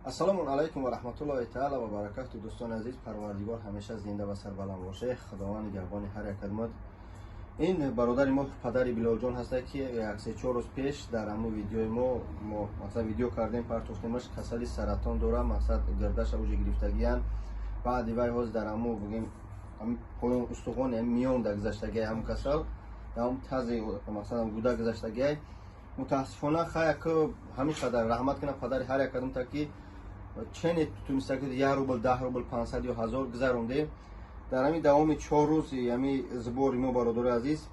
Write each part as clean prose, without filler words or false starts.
Ассалому алайкум ва раҳматуллоҳи таала ва баракату. Дӯстони азиз, Парвардигор ҳамеша зинда ва сарбаланд боше. Худованд нигаҳбони ҳар як кадмат. Ин бародари мо, падари Билолҷон ҳаста, ки як 3-4 рӯз пеш дар ҳамун видеои мо масалан видео кардем, партохтемаш. Касали саратон дора, мақсад, гирдаша уҷа гирифтагиян. Баъди вай ҳоз дар ҳамун, бигем, поён устухони миён да гузаштагиай, ҳамун касал ҳамун тази, мақсад, гуда гузаштагиай. Мутаассифона, хай, ҳамин қадар раҳмат кунам падари ҳар як кадомта, ки чене тунистаки 1 рубл, 10 рубл, 500 ё 1000 гузарондем. Дар ҳамин давоми 4 рӯз ҳами сбори мо, бародари азиз,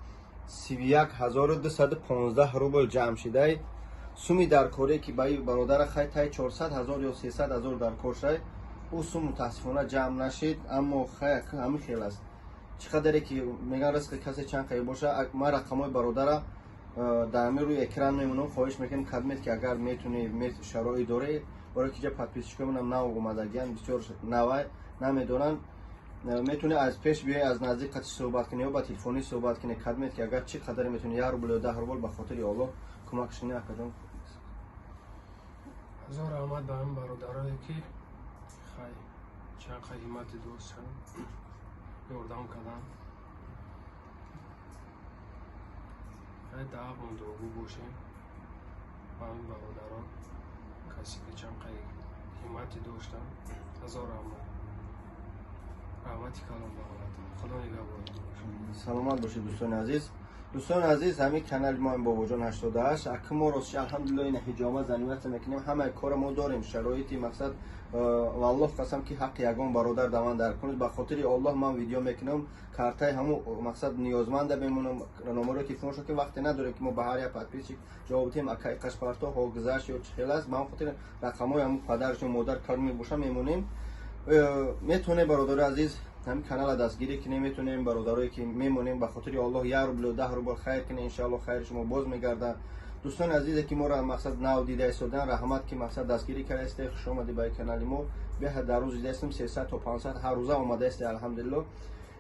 31 215 рубл ҷамъ шидай. Суми дар корие, ки ба и бародара, хай, тай 400 000 ё 300 000 дар кор шай, ӯ сум мутаассифона ҷамъ нашид. Аммо хай, ҳамин хел аст. Чӣ қадаре ки меган, ризқи касе чанд қаи боша. Ман рақамҳои бародара дар ҳамин рӯи экран мемонам. Хоҳиш мекунем, кадмед ки агар метунӣ, шароит доред, барои ки ҷа подписчикои нав омадагиян, бисёр навай намедонанд, метавонӣ аз пеш биёй, аз наздик қати суҳбат кунӣ ё ба телефонӣ суҳбат кунӣ. Кадмед ки агар чӣ қадаре метавонӣ, 1 рубл ё 10 рубл, ба хотири Оллоҳ кӯмакш кунӣ, акаҷон. Ҳазор раҳмат ба ҳамин бародарое, ки, хай, чанд қай ҳиммати доштан, ёрдам карданд. Хай, даъвон дуогӯ бошем ба ҳамин бародарон, касе ки чанд қай ҳиммати доштан. Ҳазор раҳмат, раҳмати калон ба ҳолатон. Худо нигаҳбонатон бошад. Саломат бошед, дӯстони азиз. Дӯстони азиз, ҳамин канали мо Бобоҷон 88. Аки мо ростши, алҳамдулилло, ина ҳиҷома заниматься мекунем, ҳамаи кора мо дорем, шароити, мақсад, валлоҳ қасам, ки ҳаққи ягон бародар даван дар кунед. Ба хотири Оллоҳ ман видео мекунам, картаи ҳамун, мақсад, ниёзманда мемонам, номерои телефоншо, ки вақте надорем, ки мо ба ҳар як подписчик ҷавоб диҳем, акай қашпарто ҳо гузашт ё чӣ хел аст. Ба ҳам хотир рақамҳои ҳамун падаршон, модар кар мебоша, мемонем. Метавонем, бародари азиз, ҳамин канала дастгирӣ кунем, метавонем, бародарое ки мемонем, ба хотири Оллоҳ 1 рублю 10 рубл хайр кунем. Иншаалло, хайри шумо боз мегардад. Дӯстони азизе, ки моро, мақсад, нав дида истодан, раҳмат, ки, мақсад, дастгирӣ кардаисте. Хушомадӣ ба канали мо. Беҳад дар рӯз дидаистем, 300 то 500 ҳар рӯза омадаисте, алҳамдулилло.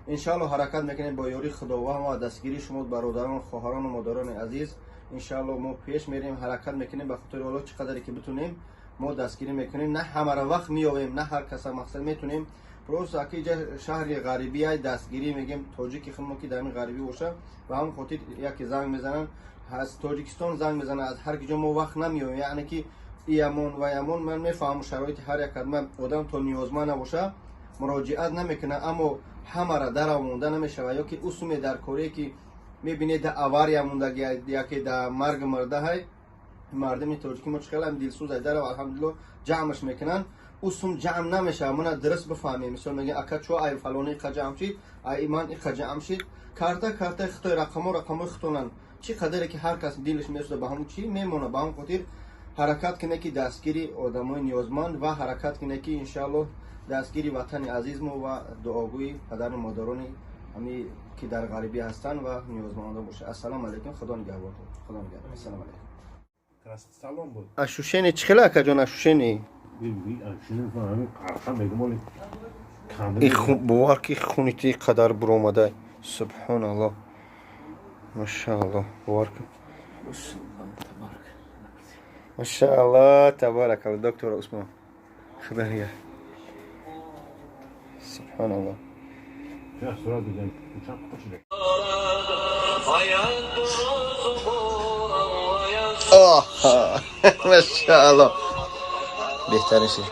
Иншаалло, ҳаракат мекунем бо ёрии Худованд ва дастгирии шумо, бародарон, хоҳарону модарони азиз. Иншаалло, мо пеш мерем, ҳаракат мекунем. Ба хотири Оллоҳ, чӣ қадаре ки битунем, мо дастгирӣ мекунем. На ҳамара вақт меёвем, на ҳар каса, мақсад, метунем. Просто аки иҷа шаҳри ғарибия, дастгирӣ мегем тоҷики худмо, ки дар ин ғарибӣ боша. Ба ҳамон хотир яке занг мезананд, аз Тоҷикистон занг мезананд, аз ҳар ки ҷо, мо вақт намеёвем. Яъне ки иямон ва ямон, ман мефаҳмам шароити ҳар як кадма. Одам то ниёзманд набоша, муроҷиат намекунад. Аммо ҳамара дарав монда намешавад, ё ки усуме дар корие, ки мебинед, да авария мондаги, яке да марг мурдаҳай. Мардуми тоҷики мо чӣ хелам дилсӯз ай, дарав, алҳамдулилло, ҷамъаш мекунанд. Усум ҷамъ намешавад. Мана дуруст бифаҳмем. Мисол, мегӯям, ака, чо ай фалони иқа ҷамъ шид, ай ман иқа ҷамъ шид? Карта картаи хитой, рақамо рақамои хитонанд. Чӣ қадаре ки ҳар кас дилаш месӯзад, ба ҳамун чӣ мемонад. Ба ҳамон хотир ҳаракат кунед, ки дастгири одамои ниёзманд, ва ҳаракат кунед, ки иншааллоҳ дастгири ватани азизмо ва дуогӯи падару модарони ҳами, ки дар ғарибӣ ҳастанд ва ниёзмандон бошад. Ассалому алайкум, Худо нигаҳбонтон, Худо нигаҳбон, ассалому алайкум. Салом буд. Ощущение чӣ хела, акаҷон, ощущение? Ҳамин мегум. Бовар ки хуни ти қадар буромада. Субҳоналлоҳ, машааллоҳ, бовар кун. Машааллоҳ, табаракалло, доктор Усмон. Худо нигаҳ, субҳоналлоҳ. Сурат бизан. Чанд қучида. Машааллоҳ, беҳтарин.